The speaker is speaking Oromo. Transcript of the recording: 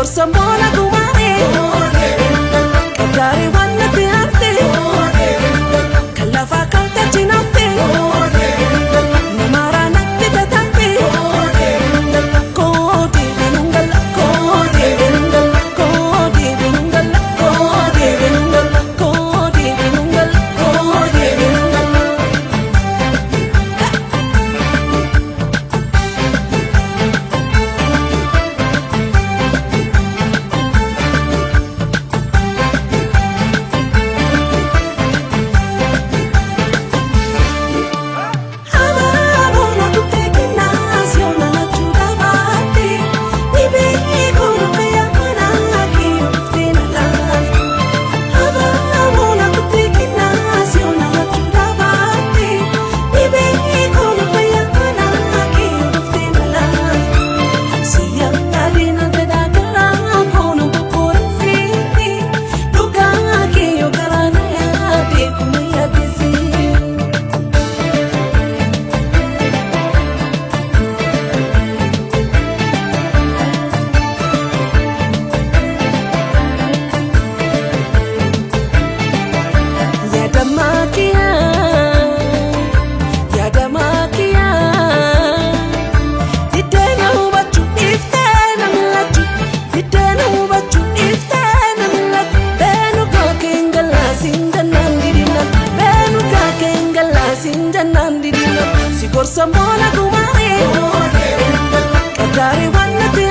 Gorsa moona gumaare Qadaari waan natti harte Kan lafaa kalte cinaafte Namaaraa natti tataate Kooti binungala kooti binungala kooti binungala kooti binungala kooti binungala kooti binungala. Abaaboo kuttee kennaas yoona lachuudha baatte dhibee kooluu kanaa keewwaftee na laal. Abaaboo kuttee kennaas yoona lachuudha baatte dhibee kooluu kanaa keewwaftee na laal. Siya adeena gadaa karaa koonu boqqoorisiiti dhugaa keeyyoo karaa na yaadde kuma yaaddisi. Yaada maakiyaa, yaada maakiyaa, diddeena hubachuu dhiiftee na mil'achuu, diddeena hubachuu dhiiftee na mil'achuu, beenu kaakeen galaasiin jannaan didina, beenu kaakeen galaasiin jannaan didina, si gorsa moona gumaaree, qadaari waan natti.